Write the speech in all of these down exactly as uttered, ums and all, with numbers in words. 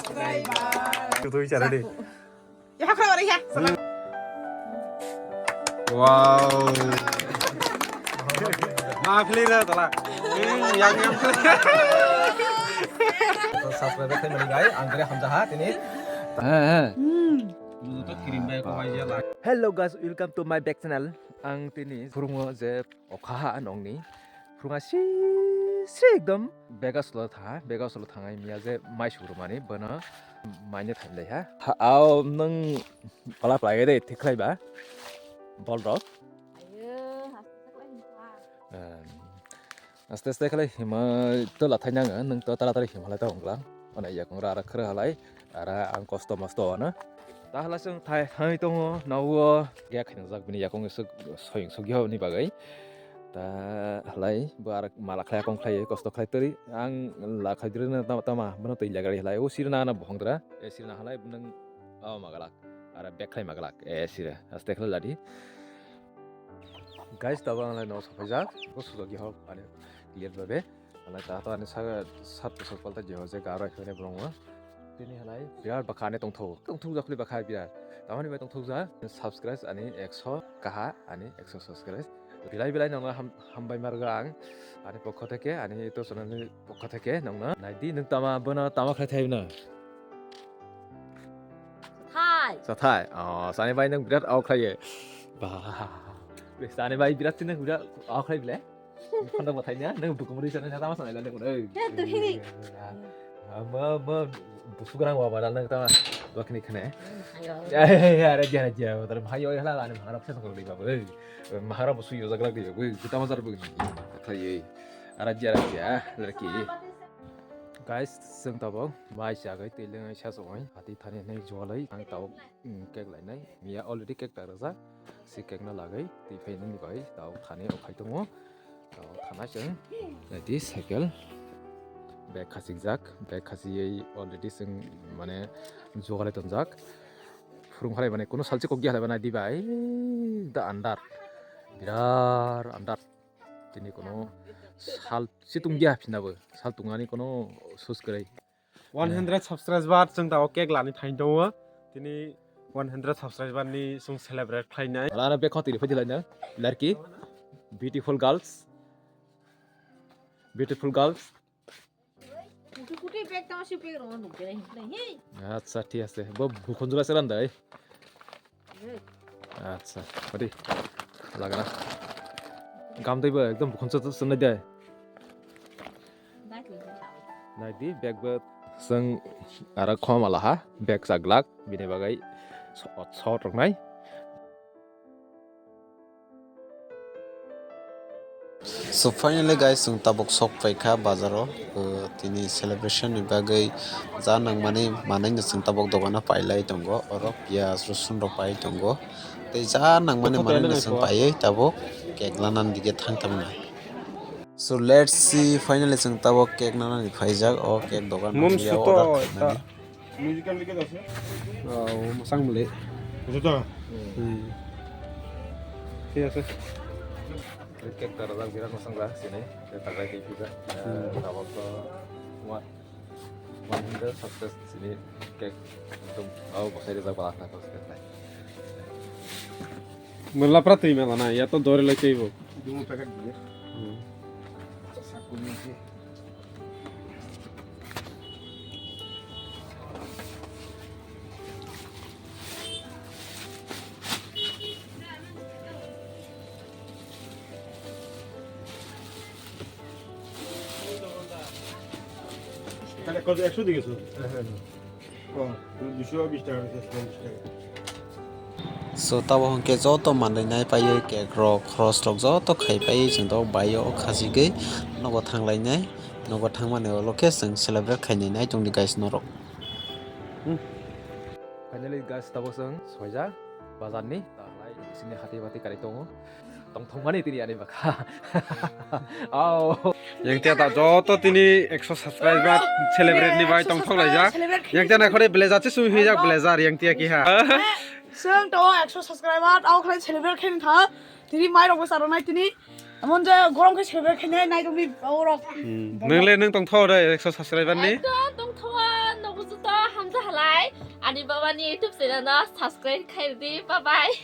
Tutu bicara deh. Ya, aku orang ya. Wow. Maaf, lira, tolak. Hmm, yang, yang. Subscribe khaimani bai, ang kere hamjaha tini. He, he. Hmm. Hello guys, welcome to my back channel. Ang tini phurungo je okha ha nongni. Phurunga si, si ekdom bega solo tha, bega solo thangai miya je mai sugrumani bono maine thailai ha. Ha, ao nang pala pala de thik khlai ba. Bol rok. Ayo, haste khlai himpa. Em, aste aste khlai hima to lathai nang, nang to tara tara hima lai ta ongla. Ona ya kongra ara khra halai, ara ang kosto mosto ona. Ta hala sung thai thai tongo, nawo ya khaina jak bini yakong suk soyung suk yo ni bagai. Ta halai bo ara mala khlai akong khlai kosto khlai tari ang la khlai diri na tama tama bono twi lagari halai o sirna na bohong dra e sirna halai nang o magalak ara bek khlai magalak e sira aste khlai ladi. Guys, tabo ang lai no sophaijak, bo sujak ya hok ani clear babe. Halai ta to ani saka sat bosor palta je hoje garo khane brongo. Tini halai birat bakha ani tongthok. Tongthok jak khuli bakha birat. Tamani bai tongthok ja subscribe ani ekso kaha ani ekso subscribe. Bilai bilai nongna ham-, hambai marga ang. Ani pokho theke ani to channel ni pokho theke nongna. Naidi nung tama bono tama khlai thai na. Hai. Sathai. Oh, sani bai nung birat au khlai ye. Bah. Sani bai birat tini birat au khlai bile. Khanda bathai nya, nang bukum ri sana tama sana lande kun. Eh. Ya, tu hini. Ama, ama, busu garang wa badal nang tama. Bakni khane. Ayo. Ya, ya, ya, raja, raja. Tar bhai oi hala ani maharap sa kori babu. Eh. Maharap busu yo jagrak di. Oi, kita mazar bu. Khaye. Raja, raja, laki. Guys, seng tabok. Mai sa gai tei lengai sa song oi. Hati thani nei jolai ang tabok. Hmm, cake lainai. Miya already cake ta rwjak. Si cake no lagwi twi phainani bai tao thani o khai tongo. Tao thana chwng naidi cycle. Bag khachikjak, bag khachiyei already chwng mane jogalai tonjak. Phurung halai mane kuno salchi kokya halai mane diba ei da andar. Birar andar. Tini kuno sal si tungya phinabo. Sal tungani kuno sus kwrwi. One hundred subscriber chwng tabok cake lani thain tongo. Tini one hundred subscriber ni chwng celebrate khlainai. Wala ano bag khotwi phai dilai na. Larki. Beautiful girls. Beautiful girls. Kuti kuti bag tama si bag ro nuk kene hin. Acha, thik ase. Bo bukhon jula selan dai. Acha, pati lagana. Gam tei bo ekdom bukhon sa sa nai de. Nai di bag bo seng ara khoma laha bag sa glak bini bagai so, so rok nai. So finally guys, chwng tabuk sok paikha bazaro, uh, tini celebration ni bagwi ja nangmani manwi no chwng tabuk dogano pailai tongo, oro piyaj, rosun rok pai tongo, tei ja nangmani manwi no chwng paiwi tabuk cake lanani dige thang tongna. So let's see, finally chwng tabuk cake lanani phaijak, o cake dogan. Mum suto order khaimani. Musical liket ase? Oh, masang muli. Bujo to? Hmm. Thik ase. Cake ta rajak birat masang ja sini. Cake ta rai di juga. Hmm. Tabok to one, one hundred success sini cake. Tum, oh, bosai rajak balak na cake nai. Mela pra twi mela na, ya to dori lai teibo. Dumo packet biye. Hmm. Sakuni si. Ekso di geso. Oh, duiso bish taka, ekso bish taka. So, tabo hwnkhe joto manwi nai paiwi cake rok, khorok rok joto khai paiwi chwng tabuk bai o khachigwi nogo thang lainai. Nogo thangmani ulo khe chwng celebrate khainai nai tongdi guys norok. Hmm. Finally guys, tabuk chwng soija bazar ni, ta lai sini hati bati kari tongo. Tongthokmani tini ani bwkha. Ao. Yang tia ta joto tini ekso subscriber celebrate ni bai tongthok laijak. Yang tia nakhore blazer se sumi hijak blazer yang tia ki ha. Seng to ekso subscriber au khlai celebrate khen tha. Tini mai rok bwsa rok nai tini. Amon je gorom khe celebrate khen nai tong di au rok. Nang le nang tongthok de ekso subscriber ni. Ekdom tongthok. Bujuto hamja halai, ani baba ni YouTube channel no subscribe khai di, bye bye.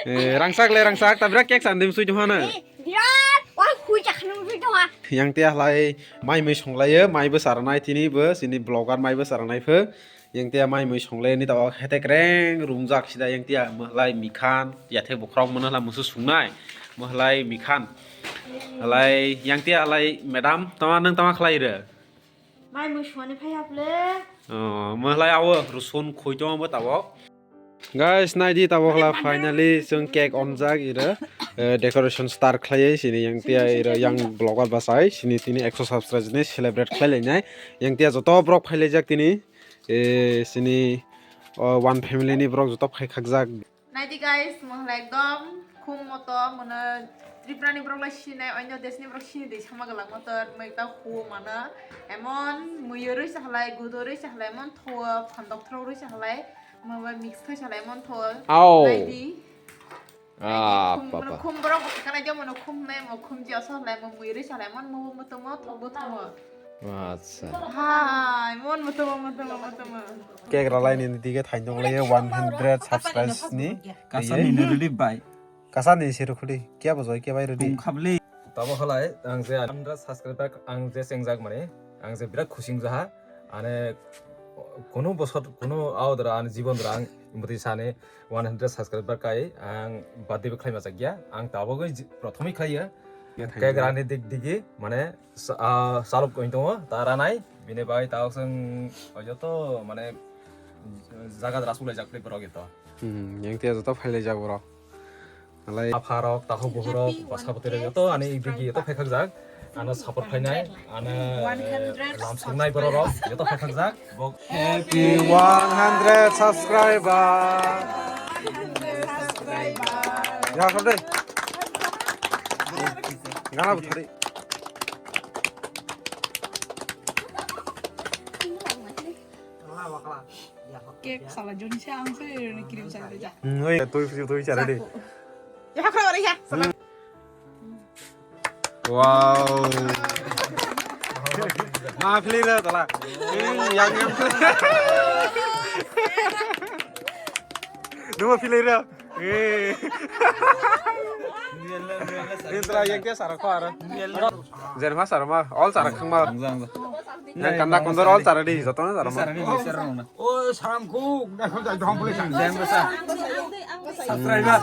Eh, rangchak le rangchak, ta birak cake sandi musui tong hana. Eh, birat, wah, hui chak nung musui tong ha. Yang tia halai, mai mui songlai, mai bo saranai tini bo, sini vlogger mai bo saranai pho. Yang tia mai mui songlai ni tao hete kreng rumjak sida yang tia mahalai mikhan, yathe bukrok mano halai musu sungnai, mahalai mikhan. Halai yang tia halai madam, tama nang tama khlai re? Mai mui suani phai haple. Oh, mahalai awo rusun khoi tong bo tao. Guys, naidi tabo khla finally chwng cake onjak iro, eh, decoration star khlaiwi sini yang tia iro yang vlogger bachai sini tini ekso subscribe ni celebrate khlai lainai. Yang tia joto borok phai laijak tini, eh, sini, oh, one family ni borok joto phai khakjak. Naidi guys, mohla ekdom khum moto mono Tripura ni borok lai sinai, onyo desh ni borok sini de sama galang moto, mui ta hu mano. Emon mui roi sahalai, gudo roi sahalai, emon tho phandok thro roi sahalai. Mama mix khai salai mon thol. Au. Naidi. Ah, khum, papa. Khum borok bo khana je mono khum nai mo khum ji asol lai mo mui ri salai mon mo mo tomo thok bo tomo. Acha. Hai, mon mo tomo, mo tomo, mo tomo. Cake ralai ni dige thainjong lai one hundred subscribers ni. Kasani ni rwdi bai. Kasani se rwkhwdi, kiya bojoi, kiya bai rwdi. Tong khabli. Tamo khalai, ang je hundred subscriber, ang je chengjak mani, ang je birat khusi wngjaha. Ane, kunu bosor, kunu aodra, ani jibon dra, ang mudi sani one hundred subscriber kai, ang birthday bo khlai majak ya. Ang tabogoi ji-, prothomoi khlaiya. Ya, thank you. Cake rani dik digi, mane, sa-, ah, salok koi tongo, ta ranai, bini bai tao seng, ojoto, mane, jaga dra sulai jak borok ito. Hmm, yang tia joto phailai jak borok. Alai. Apharok, takhuk bukhurok, bwsa bwtwirok joto ani bigi joto phaikhakjak. Ano support khlainai, ano, eh, lamsoknai bororok joto phaikhakjak. Happy one hundred subscriber. Ya, khamde. Gana bwthari. Cake sala joni se ang se ni cream sa de ja. Hmm, oi, tui, tui, tui, cara de. Ya, khra ore ya. Wow. Ma, philira tala. Hmm, yang, yang. Dua philira. Eh. Intra yang dia sara kho aro. Jerma sara ma, all sara khang ma. Yang kanda kondor all sara di, joto na sara ma. Sara ni bichar rong na. O sangkuk, na kho jai dong pole kan. Yang basa. Subscriber.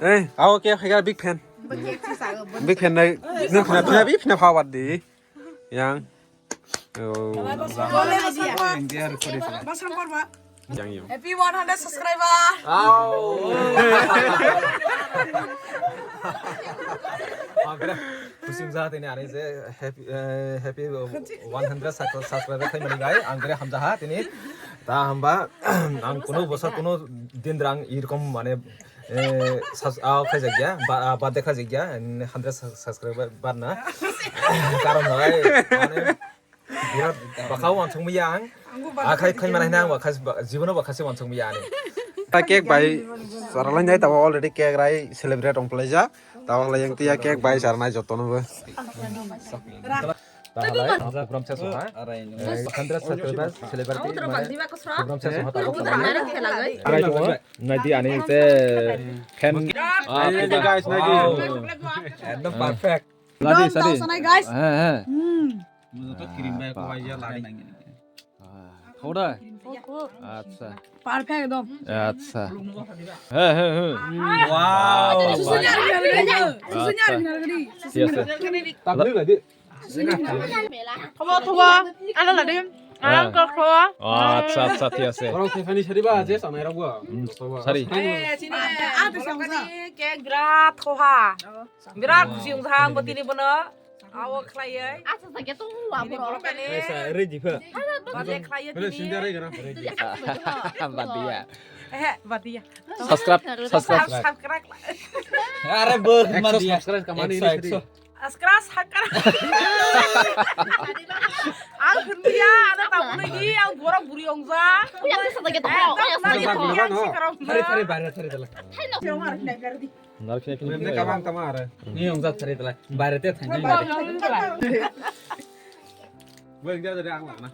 Eh, awo ke khaga big fan. Big fan nai. Nung khna khna bi khna phawat di. Yang. Oh. Yang dia recording. Yang yo. Happy one hundred subscriber. Au. Agre khusi wngjaha tini ani je happy, eh, happy one hundred subscriber khai mani gai ang gre hamjaha tini. Ta hamba ang kuno bosor kuno din drang irkom mane, eh, sas-, ah, khaijak ya, ba-, ah, birthday khaijak ya, hundred subscriber barna. Karon hai, mane, birat bwkha uansukmaya ang. Akhai khai mana hina ang bwkha, jibono bwkha se uansukmaya ani. Ta cake bai saralai nai tabo already cake rai celebrate ong pelaijak. Tabo lai yang tia cake bai sarnai jotono bo. Program se soha. Hundred subscribers celebrate. Program se soha tabo. Arai to nadi ani te fan. Nadi guys, nadi. Ekdom perfect. Ladi, sadi. Sanai guys. He, he. Hmm. Muzo to kirim bai ko bai ya ladi. Khoda. Acha. Perfect ekdom. Acha. He, he, he. Wow. Susunya ri nalgadi. Susunya ri nalgadi. Thobo, thobo. Ano ladi. Ang kok thobo. Acha, acha, thik ase. Orang thai phani sari ba je sanai rok bo. Sari. Cake birat thoha. Birat khusi wngkha ang bo tini bono. Awo khlaiwi. Acha, acha, khe to wa bini borok. Borok kani. Aisa, ready pha. Bade khlaiwi tini. Bade sinda rai gana. Bad diya. Eh, bad diya. Subscribe, subscribe. Subscribe. Are bo, ekso subscribe kamani. Ekso, ekso. Subscribe, subscribe. Ang khundiya, ada tamu lagi, ang borok buri ongja. Uya, acha, acha, khe to. Uya, acha, acha, khe to. Thari, thari, bare, thari, thari. Narikhe kini. Ini kamang tama are. Ini yang zat cari telah. Bare te thang. Bo yang dia dari ang lah na.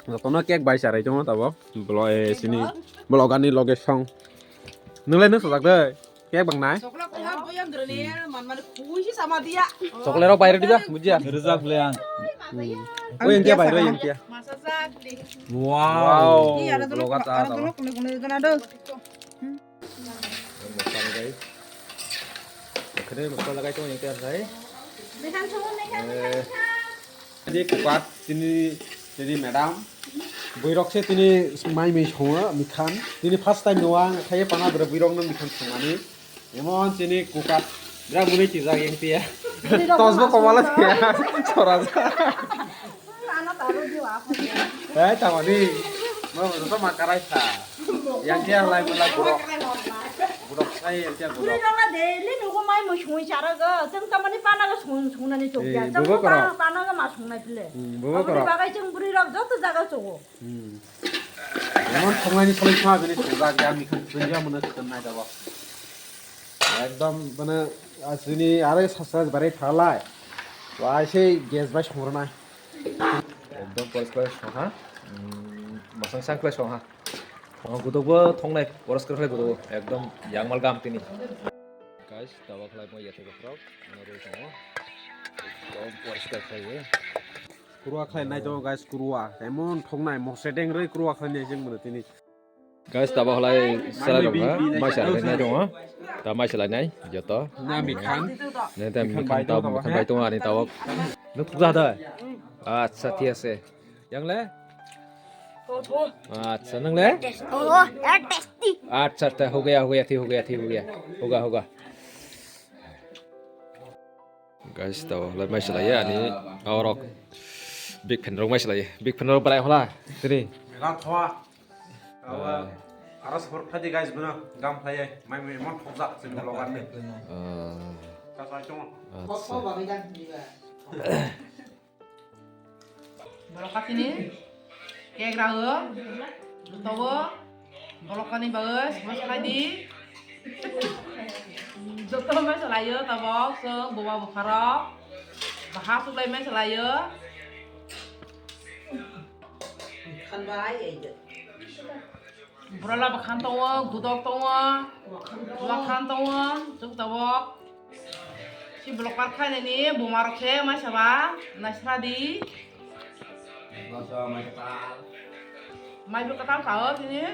Jotono cake bai charai tongo tabok. Bolo, eh, sini vlogger ni loge song. Nunglai nung sajak de. Cake bang nai. Chocolate ko ham boyang grene man man kui si sama dia. Chocolate rok bai rw di ba, bujia. Rijak le ang. O yang kia bai rw yang kia. Masa jak di. Wow. Iya, ada dulu, vlogger ta ada tabok. Dulu kena kena kena do. Masala guys. Okhre masala guys, tong yang tiar sai. Mekan chungo, mekan, mekan, mekan. Ini kukat sini, sini madam. Buirok se tini mai mai songo mikhan. Tini first time nuang khaye pana bere buirok no mikhan songani. Emon sini kukat. Bra muni tijak yang tia. Tosbo komala tia. Soraja. Ano taro di wa apa ya? Eh, tamo di. Mo to ma karai sa. Yang dia lai mulai burok. Burok sai yang dia burok. Buri rok na daily nugo mai mo sungwi chara go. Jeng tamani pana go sung sungnani chok ya. Eh, jeng bubo pana, korok. Pana go ma sungnai pile. Hmm, bubo korok. Aboni bagai jeng buri rok joto jaga chogo. Hmm. Emon thongnaini salai kha bini sujak ya mikhan thunja mano thun nai dabo. Ekdom mane asini are sasa bare thalai. Wa sei gas bai songrnai. Ekdom poriskar soha. Hmm, masang sang khlai soha. Oh, gudokbo thongnai poriskar khlai gudokbo. Ekdom yangmal gam tini. Guys, dawa khlai mo yate bokrok. Ano roi tongo. Ekdom poriskar khlai. Kurwa khlai nai tongo guys, kurwa. Emon thongnai mokse deng roi kurwa khlai nai jeng mano tini. Guys, tabo halai salai rok ha, mai salai nai tongo. Ta mai salai nai, joto. Na mikhan. Ne ta mikhan bai ta tongo, mikhan bai tongo ani tabo. Nuk thuk da da. Acha, thik ase. Yang le? Acha, nang le? Oh, tasty. Acha, ta ho gaya, ho gaya, thi ho gaya, thi ho gaya. Hoga, hoga. Guys, to lai mai salai ani orok. Big fan rok mai salai. Big fan rok brai hola. Tiri. Ram thoa. Awa. Aras hor phadi guys buna gam phlai. Mai mai mon thokjak sini vlogger ni. Ah. Ka sai chong. Acha. Borok katini cake rago, togo, borok kani bagwi sama salai di. Joto mai salaio tabok, chwng boba bupharok, baha suklai mai salaio. Borok la bwkhan tongo, gudok tongo, wakhan tongo, chwng tabok. Si vlogger khlainani buma rok se mai saba, naisra di. Mai bwkha tal sao tini.